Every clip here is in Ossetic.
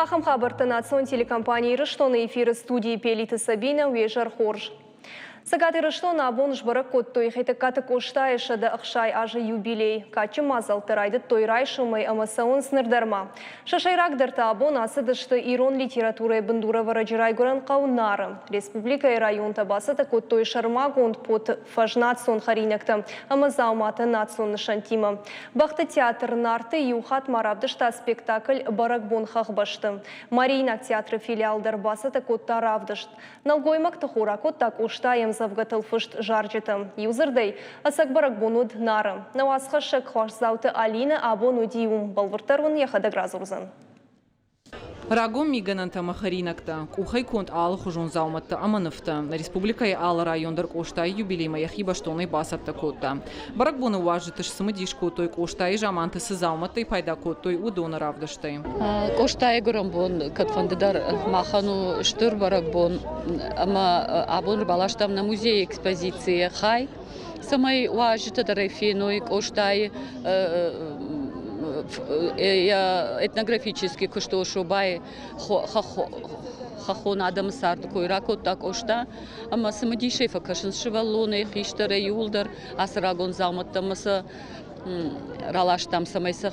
Ахӕм хабӕрттӕ национ телекомпани Ирыстоны эфиры студийы Пелиты Сабинӕ уе зӕр хорз. Цӕгат Ирыстоны абон сбӕрӕг кодтой Хетӕгкаты Къостайы 160 азы юбилей. Кадджын мадзӕлттӕ райдыдтой райсомӕй ӕмӕ цӕуынц ныр дӕр ма. Сӕ сӕйрагдӕртӕ абон ацыдысты ирон литературӕйы бындурӕвӕрӕджы райгуырӕн хъӕу Нары. Республикӕйы районтӕ бацӕттӕ кодтой сӕрмагонд поты фӕз национ хӕринӕгтӕ ӕмӕ дзауматӕ национ нысӕнттимӕ. Бӕхты театр Нарты иу хатт ма равдыста спектакль «Бӕрӕгбон хӕхбӕсты». Мариинаг театры филиал дӕр бацӕттӕ кодта равдыст. Нӕлгоймӕгты хор акодта Къостайы ӕмдзӕвгӕтыл фыст зарджытӕ. Иудзырдӕй, ӕцӕг бӕрӕгбон уыд Нары. Нӕ уацхӕссӕг Хуасдзауты Алинӕ абон уыди уым, бӕлвырддӕр уын йӕхӕдӕг радзурдзӕн. Рагон мигӕнӕнтӕ ӕмӕ хӕринӕгтӕ, къухӕй конд алыхуызон дзаумӕттӕ ӕмӕ нывтӕ. Республикӕйы алы район дӕр Къостайы юбилеймӕ йӕхи бӕстонӕй бацӕттӕ кодта. Бӕрӕгбоны уазджыты сцымыдис кодтой, Къостайы заманты цы дзаумӕттӕй пайда кодтой, уыдоны равдыстӕй. Къостайы гуырӕнбон кӕдфӕндыдӕр махӕн у стыр бӕрӕгбон ӕмӕ абон ӕрбаластам нӕ музейы экспозицийы хай, цӕмӕй уазджытӕ дӕр ӕй феной Къостайы этнографический куысты Ошобайы хӕххон адӕмы царды кой ракодта Къоста ӕмӕ цымыдисӕй фӕкӕсынц сывӕллонӕй, хистӕрӕй иууылдӕр ацы рагон дзаумӕттӕ ӕмӕ сӕ раластам, цӕмӕй сӕ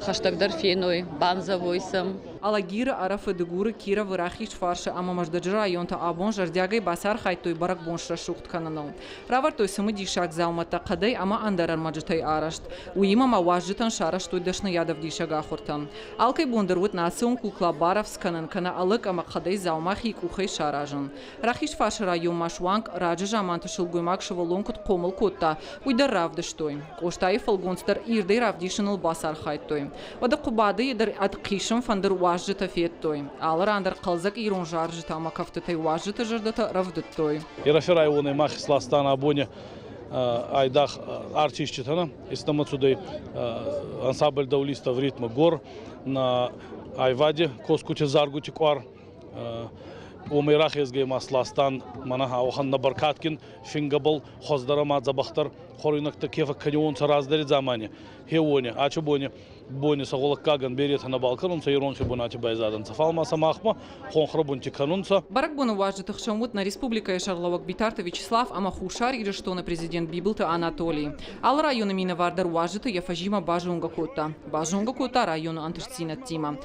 хӕстӕгдӕр феной, бандзӕвой сӕм. Алагиры, Ӕрӕфы, Дыгуры, Кировы, Рахизфарсы ӕмӕ Мӕздӕджы районты абон зӕрдиагӕй бацархайдтой бӕрӕгбон срӕсугъд кӕныныл. Равӕрдтой цымыдисаг дзаумӕттӕ хъӕдӕй ӕмӕ ӕндӕр ӕрмӕджытӕй арӕзт. Уыимӕ ма уазджытӕн сарӕзтой дӕсныйадӕвдисӕг ахуыртӕ. Алкӕй бон дӕр уыд национ кукла барӕвдз кӕнын кӕнӕ ӕлыг ӕмӕ хъӕдӕй дзаума хи къухӕй саразын. Рахизфарсы районмӕ суанг раджы заманты сылгоймаг сывӕллон куыд хъомыл кодта, уый дӕр равдыстой. Къостайы фӕлгонц дӕр ирдӕй равдисыныл бацархайдтой. Уӕдӕ Хъуыбадыйы дӕр ӕд хъисын фӕндыр уазджытӕ федтой. Алы ран дӕр хъӕлдзӕг ирон зарджытӕ ӕмӕ кӕфтытӕй уазджыты зӕрдӕтӕ рӕвдыдтой. Ирӕфи райони мах исластан абони айдагъ артисчитӕ Истама цудӕй ансамбль Даулиста в ритме гор на айвади косгути заргути къуар. Уомӕй рахезгӕй ма сластан мӕнӕ ауӕхӕн нӕ бӕркадгин фингӕбӕл хуӕздӕр ӕма дзӕбӕхдӕр хуӕруйнӕгтӕ ке фӕккӕниуонцӕ раздӕри дзамани. Хеуони, ачи бони бони сӕ гъулӕггагӕн беретӕ нӕбал кӕнунцӕ, иронхи бунати байзадӕнцӕ. Фал ма сӕ махмӕ хонхрӕбунти кӕнунцӕ. Бӕрӕгбоны уазджыты хсӕн уыд нӕ республикӕйы сӕргълӕууӕг Битарты Вячеслав ӕмӕ Хуссар Ирыстоны президент Бибылты Анатолий. Алы районы минӕвар дӕр уазджыты йӕ фӕзимӕ базонгӕ кодта. Базонгӕ кодта районы ӕнтыстдзинӕдтимӕ.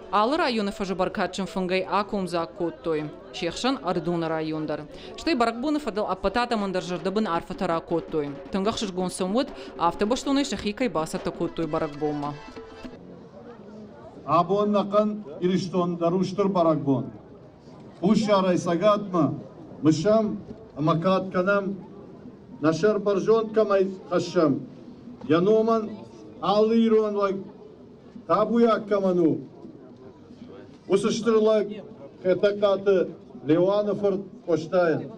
Алы районы фӕзы бӕркадджын фынгӕй акомдзаг кодтой. Се хсӕн Ӕрыдоны район дӕр. Стӕй бӕрӕгбоны фӕдыл ӕппӕт адӕмӕн дӕр зӕрдӕбын арфӕтӕ ракодтой. Тынг ӕхсызгон сын уыд, афтӕ бӕстонӕй сӕхи кӕй бацӕттӕ кодтой бӕрӕгбонмӕ. Абон нӕхъӕн Ирыстон дӕр у стыр бӕрӕгбон. Хуссарӕй Цӕгатмӕ мысӕм ӕмӕ кад кӕнӕм, нӕ сӕр бӕрзонд кӕмӕй хӕссӕм, йӕ номӕн алы ирон лӕг табуйаг кӕмӕн у, уыцы стыр лӕг Хетӕгкаты Леуаны фырт Къостайӕн.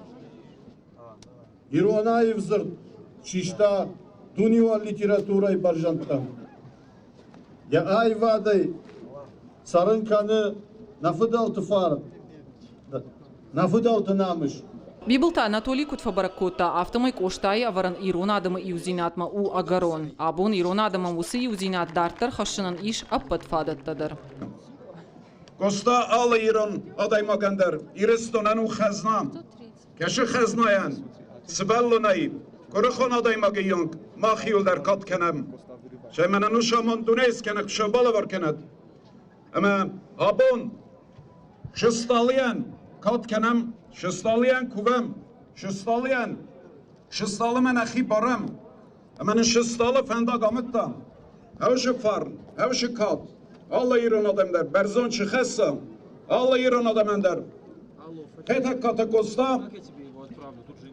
Ирон аив дзырд систа дунеон литературӕйы бӕрзӕндтӕм. Йӕ аивадӕй цӕрын кӕны нӕ фыдӕлты фарн, нӕ фыдӕлты намыс. Бибылты Анатолий куыд фӕбӕрӕг кодта, афтӕмӕй Къостайы ӕвӕрӕн ирон адӕмы иудзинадмӕ у ӕгӕрон. Абон ирон адӕмӕн уыцы иудзинад дарддӕр хӕссынӕн ис ӕппӕт фадӕттӕ дӕр. Къоста алы ирон адӕймагӕн дӕр Ирыстонӕн у хӕзна. Кӕсы хӕзнайӕн, сывӕллонӕй, куырыхон адӕймаги онг мах иуылдӕр кад кӕнӕм. Сӕ мӕнӕн ус амонд дунейы скӕнӕг Хуыцау балӕвар кӕнӕд. Ӕмӕ абон Шесталыйӕн кад кӕнӕм, Шесталыйӕн кувӕм, Шесталыйӕн Шесталымӕ нӕхи барӕм. Ӕмӕ нын Шесталы фӕндаг амыдта. Ӕвзы фарн, ӕвзы кад, алы ирон адӕм дӕр бӕрзонд чи хӕсса, алы ирон адӕмӕн дӕр Хетӕгкаты Къоста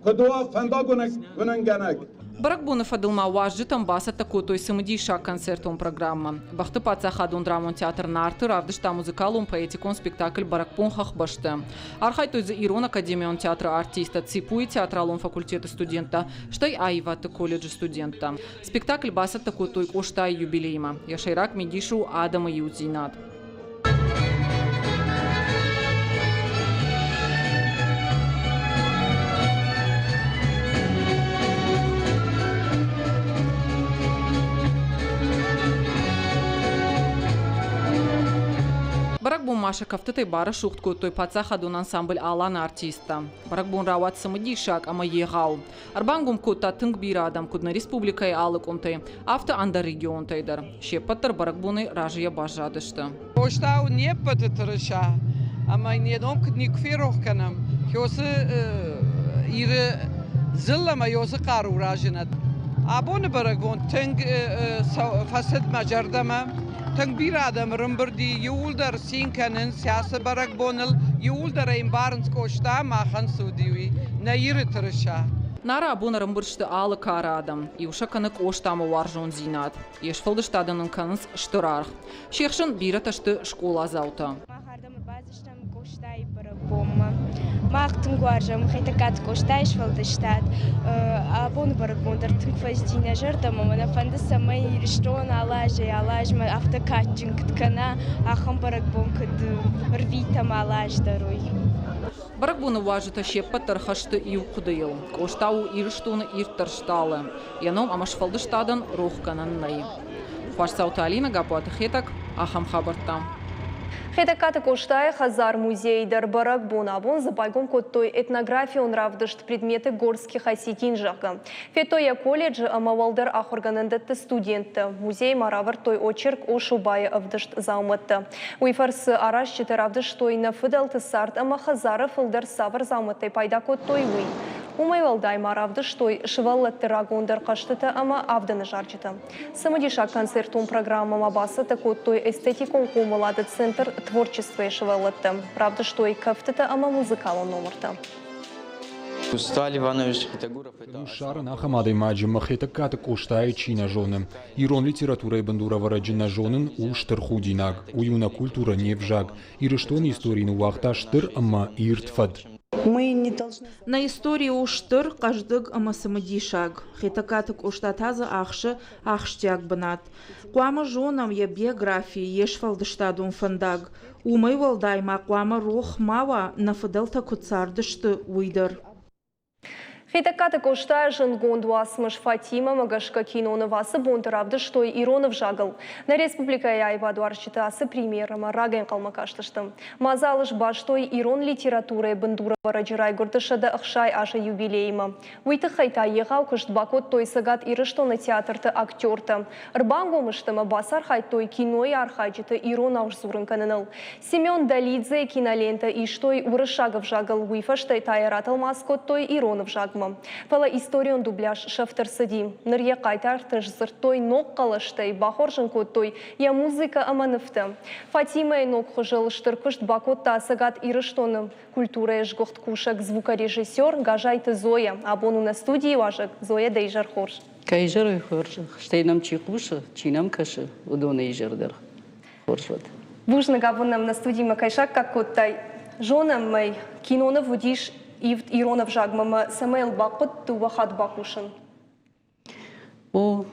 куыд уа фӕндагуынӕнгӕнӕг. Бӕрӕгбоны фӕдыл ма уазджытӕн бацӕттӕ кодтой цымыдисаг концертон программӕ. Бӕхты паддзахадон драмон театр «Нарты» равдыста музыкалон-поэтикон спектакль «Бӕрӕгбон хӕхбӕсты». Архайдтой дзы Ирон академион театры артисттӕ, ЦИПУ-йы театралон факультеты студенттӕ, стӕй аивӕдты колледжы студенттӕ. Спектакль бацӕттӕ кодтой Къостайы юбилеймӕ. Йӕ сӕйраг мидис у адӕмы иудзинад. Бӕрӕгбон ма ма сӕ кӕфтытӕй барӕсугъд кодтой паддзахадон ансамбль Алан-ы артисттӕ. Бӕрӕгбон рауад цымыдисаг ӕмӕ егъау. Ӕрбангом кодта тынг бирӕ адӕм куыд нӕ республикӕйы алы къуымтӕй, афтӕ ӕндӕр регионтӕй дӕр. Се ппӕт дӕр бӕрӕгбонӕй разыйӕ баззадысты. Къоста у не ппӕты тырыса, ӕмӕ йын йӕ ном куыд никуы ферох кӕнӕм, Хёсы Иры дзыллӕмӕ Ёсы хъару разынӕд. Абоны бӕрӕгбон тынг фӕцыд мӕ зӕрдӕмӕ. Тынг бирӕ адӕм ӕрӕмбырд и, иууылдӕр цин кӕнынц ацы бӕрӕгбоныл, иууылдӕр ӕй ӕмбарынц Къоста махӕн цы уыди, уый, нӕ Иры тырыса. Нары абон ӕрӕмбырд сты алы кары адӕм. Иу сӕ кӕны Къостамӕ уарзондзинад. Йе сфӕлдыстадӕн ын кӕнынц стыр аргъ. Се хсӕн бирӕтӕ сты скъоладзаутӕ. Мах ардӕм ӕрбацыдыстӕм Къостайы бӕрӕгбонмӕ. Мах тынг уарзӕм Хетӕгкаты Къостайы сфӕлдыстад. Абоны бӕрӕгбон дӕр тынг фӕзыди нӕ зӕрдӕмӕ. Мӕ фӕнды, цӕмӕй Ирыстон алы азӕй алы азмӕ афтӕ кадджын куыд кӕна, ахӕм бӕрӕгбон куыд рвитӕм алы аз дӕр, уый. Бӕрӕгбоны уазджытӕ се ппӕт дӕр хӕсты иу хъуыдыйыл. Къоста у Ирыстоны ирддӕр стъалы. Йӕ ном ӕмӕ сфӕлдыстадӕн рохгӕнӕн нӕй. Хуасдзауты Алинӕ, Гаппуаты Хетӕг, ахӕм хабӕрттӕ. Хетӕгкаты Къостайы хӕдзар-музейы дӕр бӕрӕгбон. Абон дзы байгом кодтой этнографион равдыст «Предметы горских осетин», зӕгъгӕ. Федтой йӕ колледжы ӕмӕ уӕлдӕр ахуыргӕнӕндӕтты студенттӕ. Музейы ма равӕрдтой очерк Ошубайы ӕвдыст дзаумӕттӕ. Уый фӕрцы аразджытӕ равдыстой нӕ фыдӕлты цард ӕмӕ хӕдзары фылдӕр цавӕр дзаумӕттӕй пайда кодтой, уый. Уымӕй уӕлдай ма равдыстой сывӕллӕтты рагондӕр хъӕзтытӕ ӕмӕ авдӕны зарджытӕ. Цымыдисаг концертон программӕмӕ бацӕттӕ кодтой эстетикон хъомылады центр «Творчество-йы сывӕллӕттӕ. Равдыстой кӕфтытӕ ӕмӕ музыкалон номыртӕ. Ссарын ахӕм адӕймаджы мӕ Хетӕгкаты Къостайы чи нӕ зоны. Ирон литературӕйы бындурӕвӕрӕджы нӕ зонын у стыр худинаг. Уый у нӕ культурӕ, не взаг. Ирыстоны историйы ныууагъта стыр ӕмӕ ирд фӕд. Нӕ истори у стыр, хъӕздыг ӕмӕ цымыдисаг. Хетӕгкаты Къоста та дзы ахсы ахсджиаг бынат. Хъуамӕ зонӕм йӕ биографи, йе сфӕлдыстадон фӕндаг. Уымӕй уӕлдай ма хъуамӕ рох ма уа, нӕ фыдӕлтӕ куыд цардысты, уый дӕр. Хетӕгкаты Къостайы зындгонд уацмыс «Фатимӕ-мӕ» гӕсгӕ киноныв ацы бонты равдыстой ирон ӕвзагыл. Нӕ республикӕйы аивадуарзджытӕ ацы премьерӕмӕ рагӕй ӕнхъӕлмӕ кастысты. Мадзалы сбастой ирон литературӕйы бындурӕвӕрӕджы райгуырды 160 азы юбилеимӕ. Уый тыххӕй та егъау куыст бакодтой Цӕгат Ирыстоны театрты актертӕ. Ӕрбангом сты ӕмӕ бацархайдтой кинойы архайджыты иронау сдзурын кӕныныл. Семен Долидзейы кинолентӕ истой уырыссаг ӕвзагыл, уый фӕстӕ та йӕ ратӕлмац кодтой ирон ӕвзагмӕ. Фӕлӕ историон дубляж сӕфт ӕрцыди. Ныр йӕ хъайтартӕ сдзырдтой ног хъӕлӕстӕй, бахорзын кодтой йӕ музыкӕ ӕмӕ нывтӕ. Фатимӕйы ног хуызыл стыр куыст бакодта Цӕгат Ирыстоны культурӕйы сгуыхт кусӕг звукорежиссер Газайты Зоя. Абон у нӕ студийы уазӕг. Зоя, дӕ изӕр хорз. Кӕй изӕрӕй хорз, стӕй нӕм чи хъусы, чи нӕм кӕсы, уыдоны изӕр дӕр хорз уӕд. Бузныг, абон нӕм нӕ студимӕ кӕй саккаг кодтай. Зонӕм ӕй, киноныв уыдис ивд ирон ӕвзагмӕ ӕмӕ цӕмӕй йыл бахъуыд дыууӕ хатт бакусын? О,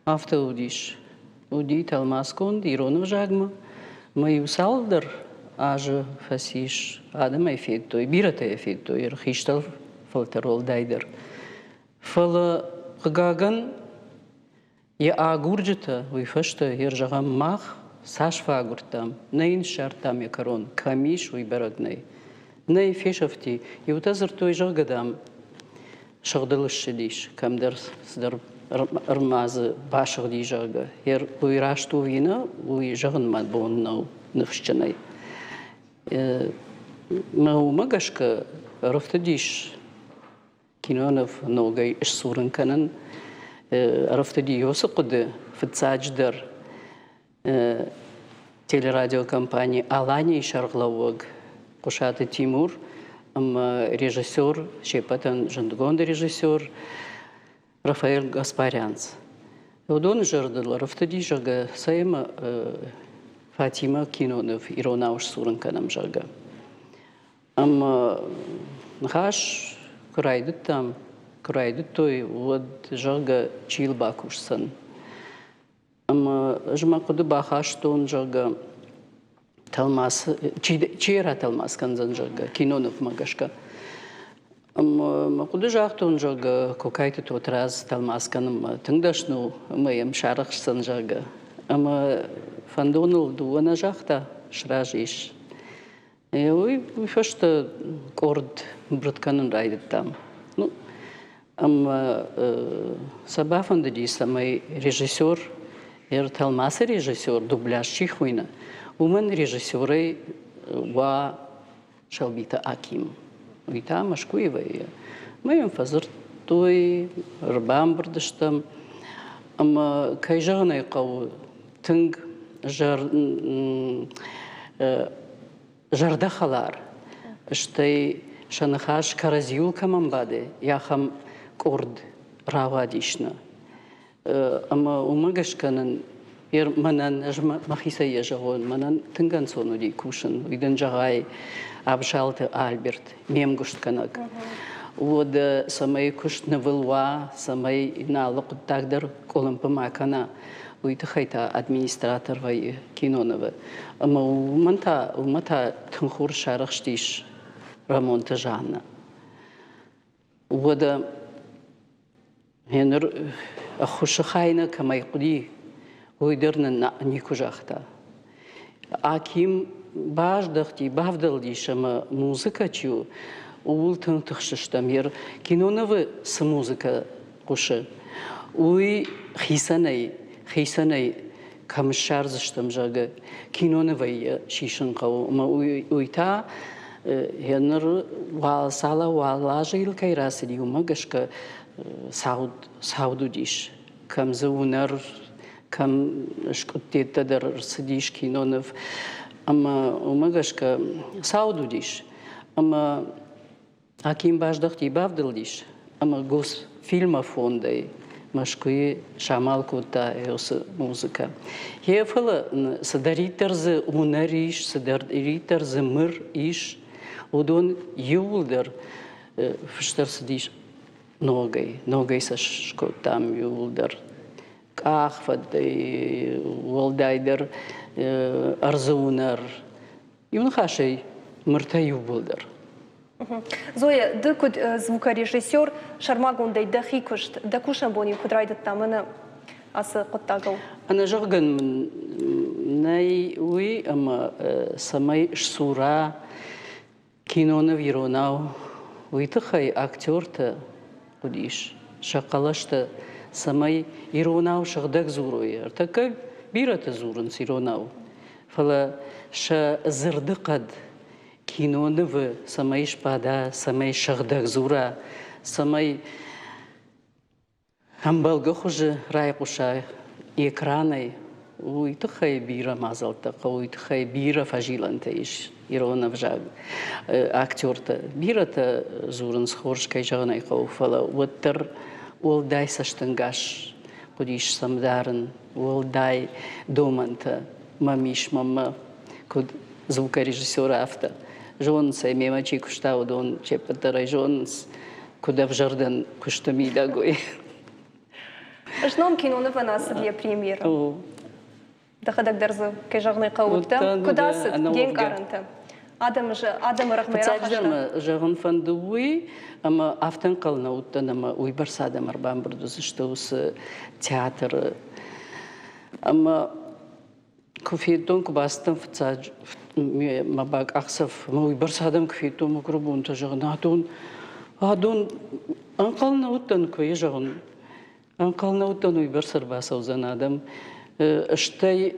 афтӕ уыдис. Уыди тӕлмацгонд ирон ӕвзагмӕ. Мӕ иу цалдӕр азы фӕцис, адӕм ӕй федтой, бирӕтӕ йӕ федтой, хистӕр фӕлтӕр уӕлдайдӕр. Фӕлӕ, хъыгагӕн, йӕ агурджытӕ уый фӕстӕ, йе зӕгъӕм, мах цас фӕагуырдтам, нӕ йын ссардтам йӕ кӕрон, кӕм ис, уый бӕрӕг нӕй. Нӕй, фесӕфти. Иутӕ дзырдтой, зӕгъгӕ, дам, сыгъдыл ссыдис, кӕмдӕр цыдӕр ӕрмадзы басыгъди, зӕгъгӕ. Уый раст у ӕви нӕ, уый зӕгъын мӕ бон нӕу ныфсджынӕй. Мӕ уымӕ гӕсгӕ ӕрӕфтыдис киноныв ногӕй сдзурын кӕнын. Ӕрӕфтыди уыцы хъуыды фыццаджыдӕр телерадиокомпани «Алани»-йы сӕргълӕууӕг Хъуысаты Тимур ӕмӕ режиссер, се ппӕтӕн зындгонд режиссер Рафаэль Гаспарянц. Уыдоны зӕрдыл ӕрӕфтыди, зӕгъгӕ, цӕй ӕмӕ Фатимӕ киноныв иронау сдзурын кӕнӕм, зӕгъгӕ. Ӕмӕ ныхас куы райдыдтам, куы райдыдтой, уӕд, зӕгъгӕ, чи йыл бакусдзӕн. Ӕмӕ ӕз мӕ хъуыды бахастон, зӕгъгӕ, тӕлмац, чи, чи ратӕлмац кӕндзӕн, зӕгъгӕ, кинонывмӕ гӕсгӕ. Ӕмӕ мӕ хъуыды загътон, зӕгъгӕ, Кокайты Тотрадз тӕлмац кӕнынмӕ тынг дӕсны у ӕмӕ йӕм сарӕхсдзӕн, зӕгъгӕ. Ӕмӕ фӕндоныл дыууӕ нӕ загъта, сразы ис. Уый фӕстӕ къорд ӕмбырд кӕнын райдыдтам. Ну, ӕмӕ сӕ бафӕндыди, цӕмӕй режиссер, тӕлмацы режиссер, дубляж чи хуыйны, уымӕн режиссерӕй уа Сӕлбиты Аким. Уый та Мӕскуыйы вӕййы. Мӕ йӕм фӕдзырдтой, ӕрбамбырд стӕм. Ӕмӕ, кӕй зӕгъын ӕй хъӕуы, тынг зӕрдӕхӕлар, стӕй сӕ ныхас кӕрӕдзиуыл кӕмӕн бады, ахӕм къорд рауадис нӕ. Ӕмӕ уымӕ гӕсгӕ нын мӕнӕн, ӕз мӕхицӕй йӕ зӕгъон, мӕнӕн тынг ӕнцон уыди кусын. Уый дын зӕгъай Абсалты Альберт, ме мгуыстгӕнӕг. Уӕд цӕмӕй куыст нывыл уа, цӕмӕй нӕ алы хъуыддаг дӕр къуылымпы ма кӕна, уый тыххӕй та администратор вӕййы кинонывы. Ӕмӕ уымӕн та, уымӕ та тынг хорз сарӕхстис Рӕмонты Жаннӕ. Уӕдӕ ныр ӕххуысы хай нӕ кӕмӕй хъуыди, уый дӕр нын никуы загъта. Аким баздӕхти, бавдӕлдис ӕмӕ музыкӕ чи у, ууыл тынг тыхстыстӕм. Йе кинонывы цы музыкӕ хъуысы, уый хицӕнӕй, хицӕнӕй кӕм ссардзыстӕм, зӕгъгӕ, кинонывӕй йӕ сисын хъӕуы. Ӕмӕ уый та ныр уал цал уал азы йыл кӕй рацыди, уымӕ гӕсгӕ цауд, цауд уыдис. Кӕм дзы уынӕр, кӕм скъуыдтеттӕ дӕр ӕрцыдис киноныв. Ӕмӕ уымӕ гӕсгӕ цауд уыдис. Ӕмӕ Аким баздӕхти, бавдӕлдис ӕмӕ Госфильмы фондӕй Мӕскуыйы самал кодта уыцы музыкӕ. Йе фӕлӕ цыдӕриддӕр дзы уынӕр ис, цыдӕриддӕр дзы мыр ис, уыдон иууылдӕр фыст ӕрцыдис ногӕй, ногӕй сӕ скодтам иууылдӕр. Къахвӕдтӕй, уӕлдайдӕр ӕрдзы уынӕр, Иу ныхасӕй, мыртӕ иууылдӕр. Зоя, ды куыд звукорежиссер, сӕрмагондӕй дӕхи куыст, дӕ кусӕн бон-иу куыд райдыдта мӕнӕ ацы хъуыддагыл? Ӕнӕзӕгъгӕ мын нӕй уый, ӕмӕ цӕмӕй сдзура киноныв иронау, уый тыххӕй актертӕ хъуыдис сӕ хъӕлӕстӕ, цӕмӕй иронау сыгъдӕг дзурой. Ӕртӕккӕ бирӕтӕ дзурынц иронау, фӕлӕ сӕ дзырдыхъӕд кинонывы цӕмӕй сбада, цӕмӕй сыгъдӕг дзура, цӕмӕй ӕмбӕлгӕ хуызы райхъуса экранӕй, уый тыххӕй бирӕ мадзӕлттӕ хъӕуы, уый тыххӕй бирӕ фӕзилӕнтӕ ис ирон ӕвзаг актертӕ. Бирӕтӕ дзурынц хорз, кӕй зӕгъын ӕй хъӕуы, фӕлӕ уӕддӕр уӕлдай цӕстӕнгас хъуыдис сӕм дарын, уӕлдай домӕнтӕ мӕм ис мӕнмӕ, куыд звукорежиссер, афтӕ. Зонынц ӕй, мемӕ чи куыста, уыдон се ппӕт дӕр ӕй зонынц, куыд ӕвзӕр дӕн куысты мидӕг, уый. Знон кинонывӕн ацыд йӕ премьерӕ. Дӕхӕдӕг дӕр дзы, кӕй зӕгъын ӕй хъӕуы, куыд ацыд де нкъарӕнтӕ? Адӕмы адӕмы рӕгъмӕ Фыццаджыдӕр мӕ зӕгъын фӕнды уый, ӕмӕ афтӕ ӕнхъӕл нӕ уыдтӕн, ӕмӕ уыйбӕрц адӕм ӕрбамбырд уыдзысты уыцы театры. Ӕмӕ куы федтон, куы бацыдтӕн фыццаджы мӕ бакъахдзӕф, ӕмӕ уыйбӕрц адӕм куы федтон, мӕ гуырыбонтӕ зӕгъын, адон, адон ӕнхъӕл нӕ уыдтӕн, куы йӕ зӕгъын, ӕнхъӕл нӕ уыдтӕн, уыйбӕрц ӕрбацӕудзӕн адӕм. Стӕй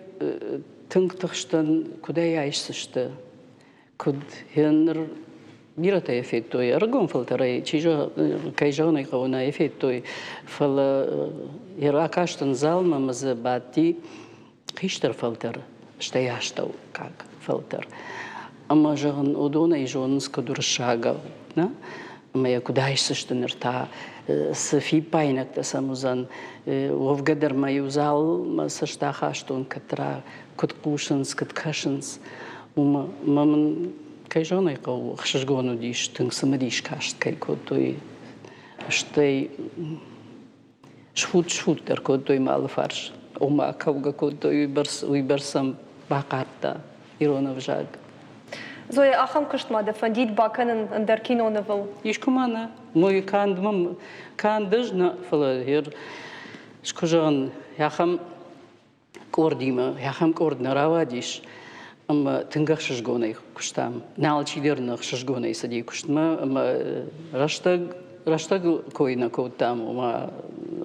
тынг тыхстӕн, куыд ӕй айсдзысты, куыд ныр бирӕтӕ йӕ федтой, ӕрыгон фӕлтӕрӕй, чи кӕй зӕгъын ӕй хъӕуы, нӕ йӕ федтой, фӕлӕ йӕ ракастӕн залмӕ ӕмӕ дзы бадти хистӕр фӕлтӕр, стӕй астӕуккаг фӕлтӕр. Ӕмӕ, зӕгъын, уыдон ӕй зонынц куыд уырыссагау, нӕ? Ӕмӕ йӕ куыд айсдзысты ныр та, цы фиппаинӕгтӕ сӕм уыдзӕн. Уӕвгӕ дӕр мӕ иу залмӕ цӕст ахастон, кӕддӕра куыд хъусынц, куыд кӕсынц, уымӕ. Ӕмӕ мын, кӕй зӕгъын ӕй хъӕуы, ӕхсызгон уыдис, тынг цымыдис каст кӕй кодтой. Стӕй схуд-схуд дӕр кодтой мӕ алыфарс. Ома кӕугӕ кодтой, уыйбӕрц, уыйбӕрц сӕм бахъардта ирон ӕвзаг. Зоя, ахӕм куыст ма дӕ фӕндид бакӕнын ӕндӕр кинонывыл? Искуы ма нӕ. Мой канд мӕм, канд ӕз нӕ, фӕлӕ скуы зӕгъын, ахӕм къордимӕ, ахӕм къорд нӕ рауадис. Ӕмӕ тынг ӕхсызгонӕй куыстам. Нӕ алчидӕр нӕ ӕхсызгонӕй цыди куыстмӕ ӕмӕ рӕстӕг рӕстӕг кой нӕ кодтам, ома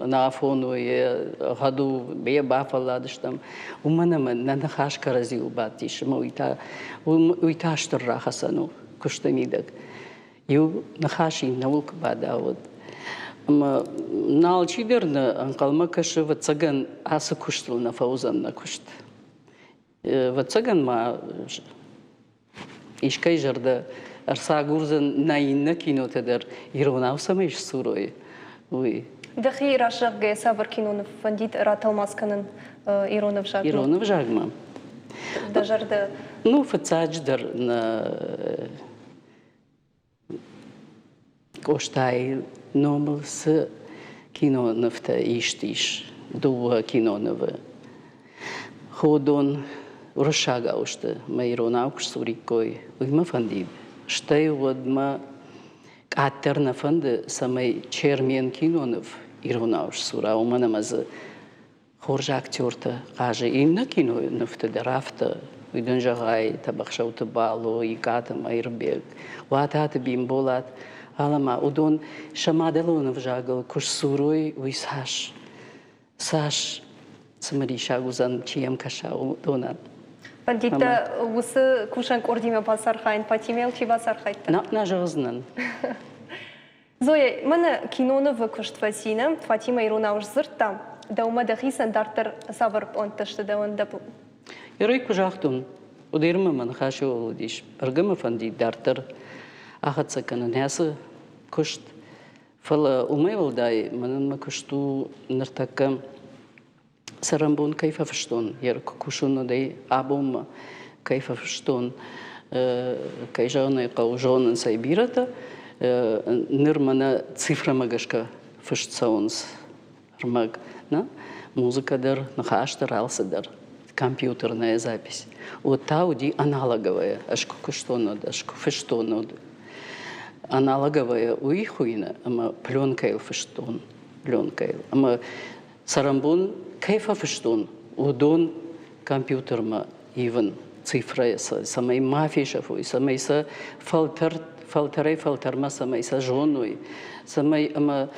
ӕнафон у, йе гъӕд у, йе бафӕлладыстӕм. Уымӕн ӕмӕ нӕ ныхас кӕрӕдзиуыл бадтис ӕмӕ уый та стыр рахӕцӕн у куысты мидӕг. Иу ныхас иннӕуыл куы бада, уӕд. Ӕмӕ нӕ алчидӕр нӕ ӕнхъӕлмӕ кӕсы, ӕвӕццӕгӕн, ацы куыстыл нӕ фӕуыдзӕн нӕ куыст. Ӕвӕццӕгӕн ма искӕй зӕрдӕ ӕрцагурдзӕн нӕ иннӕ кинотӕ дӕр иронау цӕмӕй сдзурой, уый. Дӕхи раззӕгъгӕ цавӕр киноныв фӕндид ратӕлмац кӕнын ирон ӕвзагмӕ? Ирон ӕвзагмӕ? Дӕ зӕрдӕ? Ну, фыццаджыдӕр нӕ Къостайы номыл цы кинонывтӕ ист ис, дыууӕ кинонывы, Ходон уырыссагау сты, мӕ иронау куы сдзуриккой, уый мӕ фӕндид. Стӕй уӕдмӕ къаддӕр нӕ фӕнды, цӕмӕй Чермен киноныв иронау сдзура, уымӕн ӕмӕ дзы хорз актертӕ хъазы. Иннӕ кинонывты дӕр афтӕ. Уый дын зӕгъай, Тӕбӕхсӕуты Бало, Икъаты Мӕирбег, Уататы Бимболат. Алӕ-ма, уыдон сӕ мадӕлон ӕвзагыл куы сдзурой, уый цас, цас цымыдисаг уыдзӕн, чи йӕм кӕса, уыдонӕн. Фӕндид дӕ уыцы кусӕн къордимӕ бацархайын, Фатимӕйыл чи бацархайдта? Нӕ, нӕ зӕгъдзынӕн. Зоя, мӕнӕ кинонывы куыст фӕци, нӕ? Фатимӕ иронау сдзырдта. Дӕумӕ дӕхицӕн дарддӕр цавӕр пълӕнттӕ сты дӕуӕн дӕ Ерой куы загътон, уӕд Ирмӕ мӕ ныхасы уыдис. Бӕргӕ мӕ фӕндид дарддӕр ахӕццӕ кӕнын ацы куыст. Фӕлӕ уымӕй уӕлдай мӕнӕн мӕ куыст у ныртӕккӕ цӕрӕнбон кӕй фӕфыстон, йе куы кусын, уӕдӕй абонмӕ кӕй фӕфыстон, кӕй зӕгъын ӕй хъӕуы, зонынц ӕй бирӕтӕ. Ныр мӕнӕ цифрӕмӕ гӕсгӕ фыст цӕуынц ӕрмӕг, нӕ? Музыкӕ дӕр, ныхас дӕр, алцыдӕр. Компьютерная запись. Вот та уыди аналоговая. Ӕз куы куыстон, уӕд, ӕз куы фыстон, уӕд. Аналоговая уый хуыйны, ӕмӕ пленкӕйыл фыстон, пленкӕйыл. Ӕмӕ цӕрӕнбон кӕй фӕфыстон, уыдон компьютермӕ ивын цифрӕйӕ, цӕмӕй ма фесӕфой, цӕмӕй сӕ фӕлтӕр, фӕлтӕрӕй-фӕлтӕрмӕ цӕмӕй сӕ зоной, цӕмӕй ӕмӕ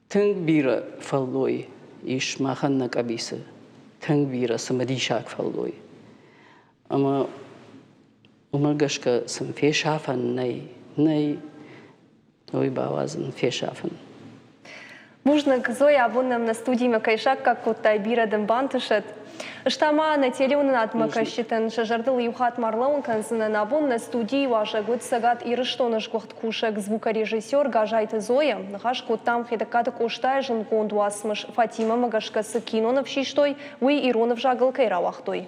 тынг бирӕ фӕллой ис махӕн нӕ къӕбицы, тынг бирӕ цымыдисаг фӕллой. Ӕмӕ уымӕ гӕсгӕ сын фесафӕн нӕй, нӕй уый бауадзын, фесафын. Бузныг, Зоя, абон нӕм нӕ студимӕ кӕй саккаг кодтай, бирӕ дын бантысӕд. Ӕз ма нӕ телеуынынадмӕ кӕсджытӕн сӕ зӕрдыл иу хатт ма рлӕууын кӕндзынӕн. Абон нӕ студийы уазӕг уыд Цӕгат Ирыстоны сгуыхт кусӕг звукорежиссер Газайты Зоя. Ныхас кодтам Хетӕгкаты Къостайы зындгонд уацмыс Фатимӕмӕ гӕсгӕ цы киноныв систой, уый ирон ӕвзагыл кӕй рауагътой.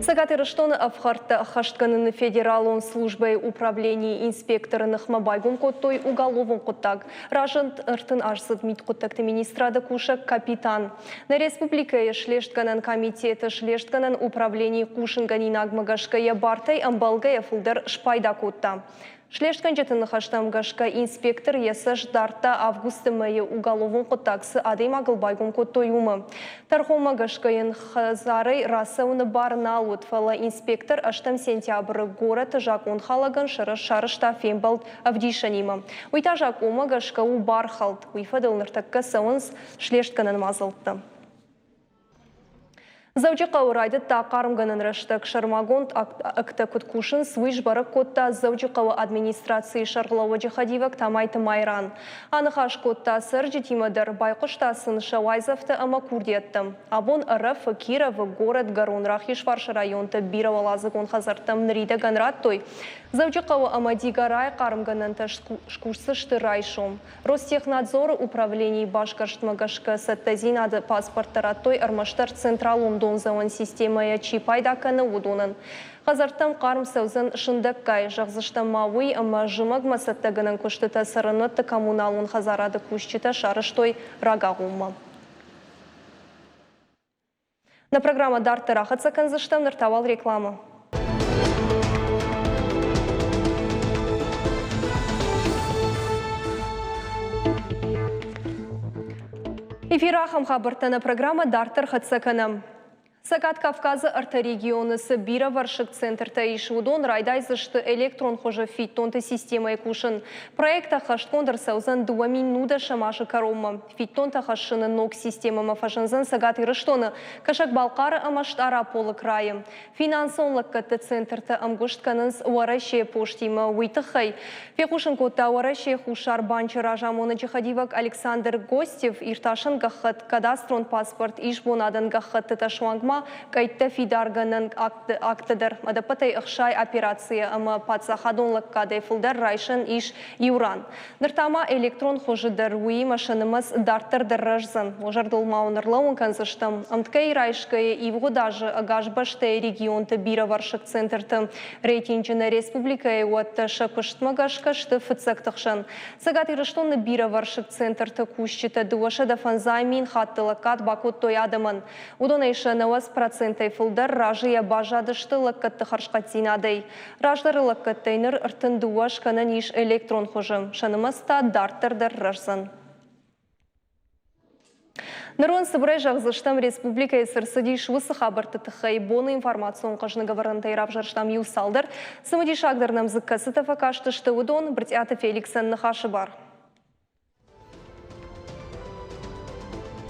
Цӕгат Ирыстоны ӕфхӕрдтӕ ӕххӕстгӕныны федералон службӕйы управленийы инспекторы ныхмӕ байгом кодтой уголовон хъуыддаг. Разынд 30 аздзыд мидхъуыддӕгты министрады кусӕг капитан. Нӕ республикӕйы слестгӕнӕн комитеты слестгӕнӕн управленийы хъусынгӕнинагмӕ гӕсгӕ йӕ бартӕй ӕмбӕлгӕйӕ фылдӕр спайда кодта. Слестгӕнджыты ныхӕстӕм гӕсгӕ инспектор йӕ цӕст дардта августы мӕйы уголовон хъуыддаг цы адӕймагыл байгом кодтой, уымӕ. Тӕрхонмӕ гӕсгӕ йын хӕдзарӕй рацӕуыны бар нал уыд, фӕлӕ инспектор ӕстӕм сентябры горӕты закъонхалӕгӕн сарӕзта фембӕлд ӕвдисӕнимӕ. Уый та закъонмӕ гӕсгӕ у бархӕлд. Уый фӕдыл ныртӕккӕ цӕуынц слестгӕнӕн мадзӕлттӕ. Дзӕуджыхъӕуы райдыдта хъармгӕнӕн рӕстӕг. Сӕрмагонд ӕгтӕ куыд кусынц, уый сбӕрӕг кодта Дзӕуджыхъӕуы администрацийы сӕргълӕууӕджы хӕдивӕг Тамайты Майран. Аныхас кодта цӕрджытимӕ дӕр, байхъуыста сын сӕ уайдзӕфтӕ ӕмӕ курдиӕттӕм. Абон Ӕрӕфы, Кировы, горӕтгӕрон, Рахизфарсы районты бирӕуӕладзыгон хӕдзӕрттӕм ныридӕгӕн радтой. Дзӕуджыхъӕуы ӕмӕ Дигорайы хъармгӕнӕнтӕ скусдзысты райсом. Ростехнадзоры управленийы басгӕрстмӕ гӕсгӕ цӕттӕдзинады паспорттӕ радтой ӕрмӕстдӕр централон дондзӕуӕн системӕйӕ чи пайда кӕны, уыдонӕн. Хӕдзӕрттӕм хъарм цӕудзӕн сындӕггай, зӕгъдзыстӕм ма уый, ӕмӕ зымӕгмӕ цӕттӕгӕнӕн куыстытӕ цӕрӕнуӕтты коммуналон хӕдзарады кусджытӕ сарӕзтой рагагъоммӕ. Нӕ программӕ дарддӕр ахӕццӕ кӕндзыстӕм, ныр та уал рекламӕ. Эфиры ахӕм хабӕрттӕ нӕ программӕ дарддӕр хӕццӕ кӕнӕм. Цӕгат Кавказы ӕртӕ регионы цы бирӕвӕрсыг центртӕ ис, уыдон райдайдзысты электрон хуызы фиддонты системӕйы кусын. Проект ӕххӕстгонд ӕрцӕудзӕн 2019 азы кӕронмӕ. Фиддонтӕ хӕссыны ног системӕмӕ фӕзындзӕн Цӕгат Ирыстоны, Кӕсӕг-Балхъары ӕмӕ Стъараполы крайы. Финансон лӕггӕдты центртӕ ӕмгуыст кӕнынц Уӕрӕсейы постимӕ. Уый тыххӕй фехъусын кодта Уӕрӕсейы Хуссар банчы разамонӕджы хӕдивӕг Александр Гостев. Иртасӕн гӕххӕтт, кадастрон паспорт, исбонадӕн гӕххӕттытӕ суанг ма къӕйттӕ фидаргӕнӕн акттӕ дӕр. Ӕдӕппӕтӕй 60 операцийӕ ӕмӕ паддзахадон лӕггадӕй фылдӕр райсӕн ис иу ран. Ныр та ма электрон хуызы дӕр, уыимӕ сӕ нымӕц дарддӕр дӕр рӕздзӕн. Уӕ зӕрдыл ма уын ӕрлӕууын кӕндзыстӕм, ӕмткӕй райсгӕйӕ ивгъуыд азы ӕгас бӕстӕйы регионты бирӕвӕрсыг центрты рейтинджы нӕ республикӕйы уӕттӕ сӕ куыстмӕ гӕсгӕ сты фыццӕгты хсӕн. Цӕгат Ирыстоны бирӕвӕрсыг центрты кусджытӕ 250 мин хатты лӕггад бакодтой адӕмӕн. Уыдонӕй сӕ 90 процентӕй фылдӕр разыйӕ баззадысты лӕггӕдты хӕрзхъӕддзинадӕй. Раздӕры лӕггӕдтӕй ныр 32 скӕнӕн ис электрон хуызы, сӕ нымӕц та дарддӕр дӕр рӕздзӕн. Ныр уын цыбырӕй зӕгъдзыстӕм, республикӕйы цы рцыдис, уыцы хабӕртты тыххӕй. Боны информацион хъӕзныг ӕвӕрӕнтӕй равзӕрстам иу цалдӕр. Цымыдисагдӕр нӕм дзы кӕцытӕ фӕкастысты, уыдон Брытъиаты Феликсӕн ныхасы бар.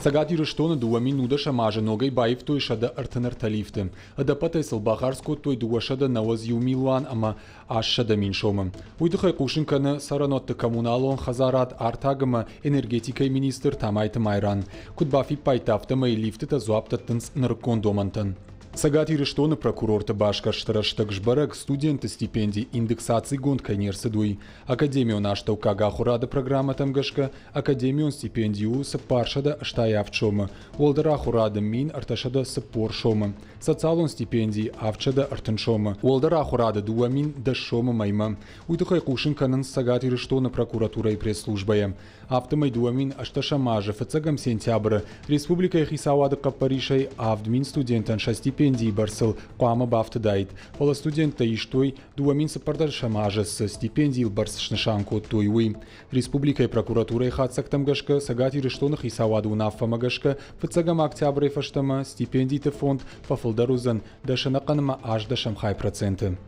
Цӕгат Ирыстоны 2019 азы ногӕй баивтой 133 лифты. Ӕдӕппӕтӕй сыл бахардз кодтой 291 милуан ӕмӕ 800 мин сомы. Уый тыххӕй хъусын кӕны цӕрӕнуӕтты коммуналон хӕдзарад, артаг ӕмӕ энергетикӕйы министр Тамайты Майран. Куыд бафиппайдта, афтӕмӕй лифтытӕ дзуапп дӕттынц нырыккон домӕнтӕн. Цӕгат Ирыстоны прокурорты басгӕрсты рӕстӕг сбӕрӕг, студентты стипенди индексацигонд кӕй не рцыд, уый. Академион астӕуккаг ахуырады программӕтӕм гӕсгӕ академион стипенди у 487 сомы, уӕлдӕр ахуырады 1340 сомы, социалон стипенди 730 сомы, уӕлдӕр ахуырады 2010 сомы мӕймӕ. Уый тыххӕй хъусын кӕнынц Цӕгат Ирыстоны прокуратурӕйы пресс-службӕйы. Афтӕмӕй 2008 азы фыццӕгӕм сентябры республикӕйы хицауады хъӕппӕрисӕй 7000 студентӕн сӕ стипендийы бӕрцыл хъуамӕ бафтыдаид, фӕлӕ студенттӕ истой 2014 азы цы стипендийыл бӕрц снысан кодтой, уый. Республикӕйы прокуратурӕйы хатдзӕгтӕм гӕсгӕ Цӕгат Ирыстоны хицауады уынаффӕмӕ гӕсгӕ фыццӕгӕм октябрӕй фӕстӕмӕ стипендиты фонд фӕфылдӕр уыдзӕн дӕсӕнӕхъӕнмӕ ӕстдӕсӕм хай проценты.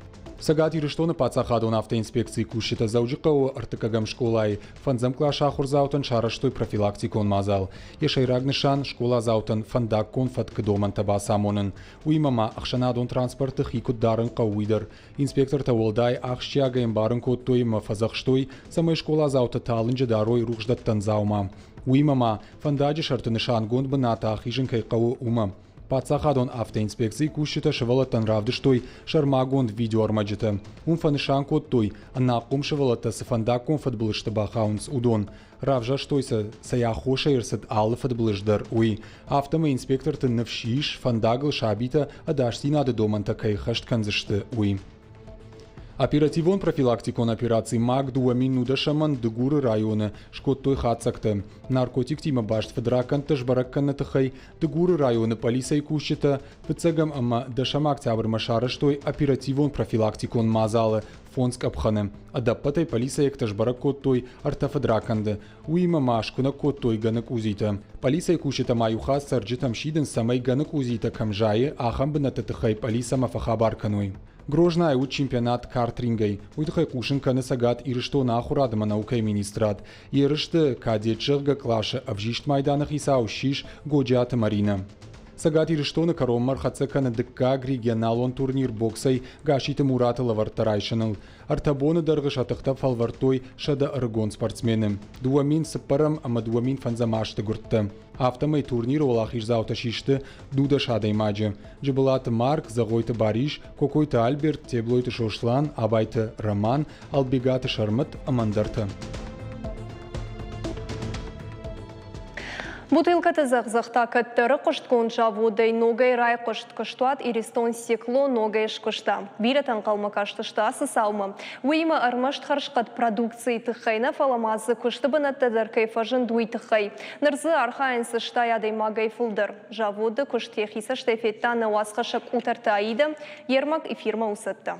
Цӕгат Ирыстоны паддзахадон автоинспекцийы кусджытӕ Дзӕуджыхъӕуы ӕртыккӕгӕм скъолайы фӕндзӕм къласы ахуырдзаутӕн сарӕзтой профилактикон мадзал. Йӕ сӕйраг нысан – скъоладзаутӕн фӕндаггон фӕткы домӕнтӕ бацамонын. Уыимӕ ма ӕхсӕнадон транспорты хи куыд дарын хъӕуы, уый дӕр. Инспектортӕ уӕлдай ахсджиагӕй ӕмбарын кодтой ӕмӕ фӕдзӕхстой, цӕмӕй скъоладзаутӕ талынджы дарой рухсдӕттӕн дзаума. Уыимӕ ма фӕндаджы сӕрты нысангонд бынаты ахизын кӕй хъӕуы, уымӕ. Паддзахадон автоинспекцийы кусджытӕ сывӕллӕттӕн равдыстой сӕрмагонд видеоӕрмӕджытӕ. Уым фӕнысан кодтой, ӕнахъом сывӕллӕттӕ цы фӕндаггон фыдбылызты бахауынц, уыдон. Равзӕрстой сӕ, цӕй аххосӕй ӕрцыд алы фыдбылыз дӕр, уый. Афтӕмӕй инспекторты ныфс ис, фӕндагыл сабитӕ ӕдасдзинады домӕнтӕ кӕй хӕст кӕндзысты, уый. Оперативон-профилактикон операци МАГ 2019-ӕн Дыгуры районы скодтой хатдзӕгтӕ. Наркотиктимӕ баст фыдракӕндтӕ сбӕрӕг кӕныны тыххӕй Дыгуры районы пъӕлицӕйы кусджытӕ фыццӕгӕм ӕмӕ дӕсӕм октябрмӕ сарӕзтой оперативон-профилактикон мадзалы фондз къӕпхӕны. Ӕдӕппӕтӕй пъӕлицӕйӕгтӕ сбӕрӕг кодтой ӕртӕ фыдракӕнды. Уыимӕ ма скуынӕг кодтой гӕны къудзитӕ. Пъӕлицӕйы кусджытӕ ма иу хатт цӕрджытӕм сидынц, цӕмӕй гӕны къудзитӕ кӕм зайы, ахӕм бынӕтты тыххӕй пъӕлицӕмӕ фӕхабар кӕной. Грознайы уыд чемпионат картрингӕй. Уый тыххӕй хъусын кӕны Цӕгат Ирыстоны ахуырад ӕмӕ наукӕйы министрад. Ерысты кадет зӕгъгӕ къласы ӕвзист майданы хицау ссис Годжиаты Маринӕ. Цӕгат Ирыстоны кӕронмӕ ӕрхӕццӕ кӕны дыккаг регионалон турнир боксӕй Гасситы Мураты лӕвӕрттӕ райсыныл. Ӕртӕ боны дӕргъы сӕ тыхтӕ фӕлвӕрдтой 100 ӕрыгон спортсмены, 2004 ӕмӕ 2005 азты гуырдтӕ. Афтӕмӕй турниры уӕлахиздзаутӕ систы 12 адӕймаджы: Джыбылаты Марк, Зӕгъойты Барис, Кокойты Альберт, Теблойты Сослан, Абайты Роман, Албегаты Сӕрмӕт ӕмӕ ӕндӕртӕ. Бутылкӕты дзӕгъдзӕгъ та кӕддӕры хъуыстгонд заводӕй ногӕй райхъуыст. Куыстуат Иристон стекло ногӕй скуыста. Бирӕтӕ ӕнхъӕлмӕ кастысты ацы цаумӕ. Уыимӕ ӕрмӕст хӕрзхъӕд продукцийы тыххӕй нӕ, фӕлӕ ма дзы куысты бынӕттӕ дӕр кӕй фӕзынд, уый тыххӕй. Ныр дзы архайынц 60 адӕймагӕй фылдӕр. Заводы куыст йӕхи цӕстӕй федта нӕ уацхӕссӕг Къутӕрты Аидӕ. Йе рмӕг эфирмӕ у цӕттӕ.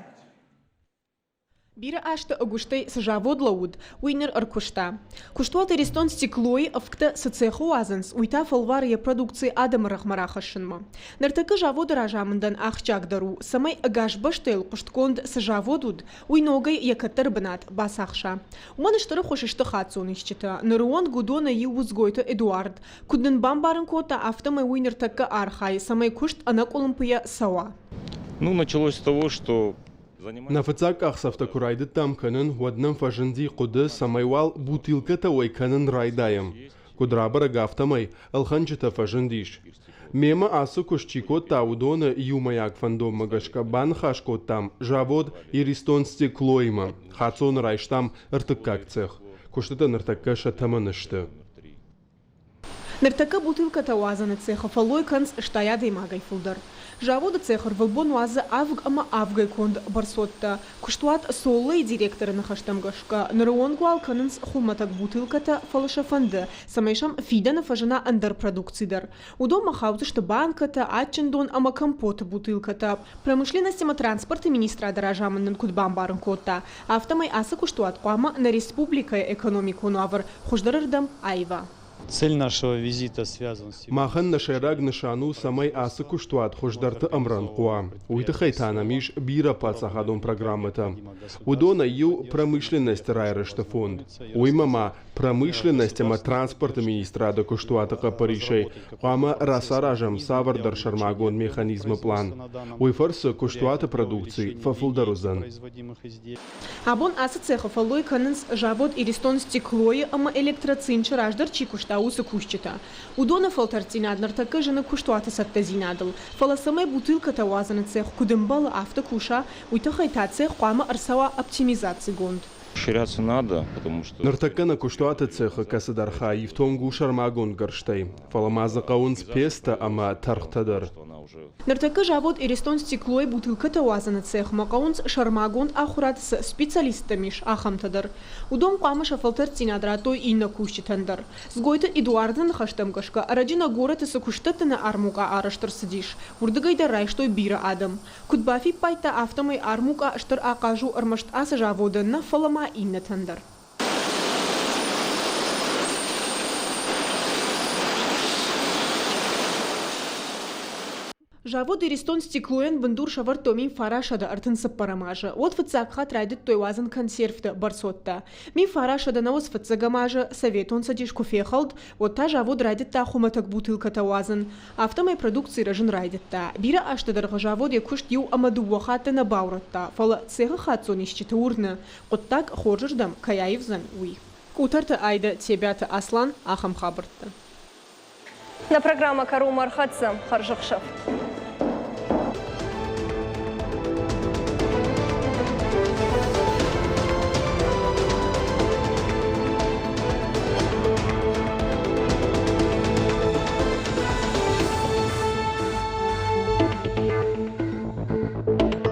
Бирӕ азты ӕгуыстӕй цы завод лӕууыд, уый ныр ӕркуыста. Куыстуат Иристон стеклойы ӕвгтӕ цы цехы уадзынц, уый та фӕлвары йӕ продукци адӕмы рӕгъмӕ рахӕссынмӕ. Ныртӕккӕ заводы разамындӕн ахсджиагдӕр у, цӕмӕй ӕгас бӕстӕйыл хъуыстгонд цы завод уыд, уый ногӕй йӕ кӕддӕры бынат бацахса. Уымӕн стыр ӕххуыс сты хаццон исчитӕ. Ныры онг уыдонӕй иу у Дзгойты Эдуард. Куыд нын бамбарын кодта, афтӕмӕй уый ныртӕккӕ архайы, цӕмӕй куыст ӕнӕкъуылымпыйӕ цӕуа. Ну, началось с того, что Нӕ фыццаг къахдзӕфтӕ куы райдыдтам кӕнын, уӕд нӕм фӕзынди хъуыды, цӕмӕй уал бутылкӕтӕ уӕй кӕнын райдайӕм. Куыд рабӕрӕг, афтӕмӕй ӕлхӕнджытӕ фӕзындис. Мемӕ ацы куыст чи кодта, уыдоны иумӕйаг фӕндонмӕ гӕсгӕ баныхас кодтам завод «Иристон стекло»-имӕ. Хаццоны райстам ӕртыккаг цех. Куыстытӕ ныртӕккӕ сӕ тӕмӕны сты. Ныртӕккӕ бутылкӕтӕ уадзӕны цехы фӕллой кӕнынц 60 адӕймагӕй фылдӕр. Заводы цехы ӕрвылбон уадзы авг ӕмӕ авгӕй конд бӕрцуӕттӕ. Куыстуат Соллайы директоры ныхӕстӕм гӕсгӕ, ныры онг уал кӕнынц хуымӕтӕг бутылкӕтӕ, фӕлӕ сӕ фӕнды, цӕмӕй сӕм фидӕны фӕзына ӕндӕр продукци дӕр. Уыдонмӕ хаудзысты банкӕтӕ, адджын дон ӕмӕ компоты бутылкӕтӕ. Промышленность ӕмӕ транспорты министрады разамынд нын куыд бамбарын кодта, афтӕмӕй ацы куыстуат хъуамӕ нӕ республикӕйы экономикон уавӕр хуыздӕрырдӕм аива. Цель нашего визита связан с Махӕн нӕ сӕйраг нысан у, цӕмӕй ацы куыстуат хуыздӕрты ӕмрӕнхъ уа. Уый тыххӕй та нӕм ис бирӕ паддзахадон программӕтӕ. Уыдонӕй иу промышленносты райрӕзты фонд. Уыимӕ ма промышленность ӕмӕ транспорты министрады куыстуаты хъӕппӕрисӕй хъуамӕ рацаразӕм цавӕрдӕр сӕрмагонд механизмы пълан. Уый фӕрцы куыстуаты продукци фӕфылдӕр уыдзӕн. Абон ацы цехы фӕллой кӕнынц завод «Иристон стекло»-йы ӕмӕ «Электроцинчы» раздӕр чи куыста, уыцы кусджытӕ. Уыдоны фӕлтӕрддзинад ныртӕккӕ зыны куыстуаты цӕттӕдзинадыл. Фӕлӕ цӕмӕй бутылкӕтӕ уадзыны цех куыд ӕмбӕлы, афтӕ куса, уый тыххӕй та цех хъуамӕ ӕрцӕуа оптимизацигонд. Расширяться надо, потому что... Ныртӕккӕ нӕ куыстуаты цехы кӕцыдӕр хай ифтонг у сӕрмагонд гӕрзтӕй, фӕлӕ ма дзы хъӕуынц пецтӕ ӕмӕ тӕрхтӕ дӕр. Ныртӕккӕ завод «Иристон стекло»-йы бутылкӕтӕ уадзыны цехмӕ хъӕуынц сӕрмагонд ахуырад цы специалисттӕм ис, ахӕмтӕ дӕр. Уыдон хъуамӕ сӕ фӕлтӕрддзинад радтой иннӕ кусджытӕн дӕр. Дзгойты Эдуарды ныхӕстӕм гӕсгӕ, ӕрӕджы нӕ горӕты цы куыстдӕттыны армукъа арӕзт ӕрцыдис, уырдыгӕй дӕр райстой бирӕ адӕм. Куыд бафиппайдта, афтӕмӕй армукъа стыр ахъаз у ӕрмӕст ацы заводӕн нӕ, фӕлӕ ма иннӕтӕн дӕр. Завод «Иристон стекло»-йӕн бындур сӕвӕрдтой 1934 азы. Уӕд фыццаг хатт райдыдтой уадзын консервты бӕрцуӕттӕ. 1995 азы Советон Цӕдис куы фехӕлд, уӕд та завод райдыдта хуымӕтӕг бутылкӕтӕ уадзын. Афтӕмӕй продукци рӕзын райдыдта. Бирӕ азты дӕргъы завод йӕ куыст иу ӕмӕ дыууӕ хатты нӕ баурӕдта, фӕлӕ цехы хаццон исчиты уырны, хъуыддаг хорзырдӕм кӕй аивдзӕн, уый. Къутӕрты Айдӕ, Тебиаты Аслан, ахӕм хабӕрттӕ. Нӕ программӕ кӕронмӕ ӕрхӕццӕ. Хӕрзӕхсӕв.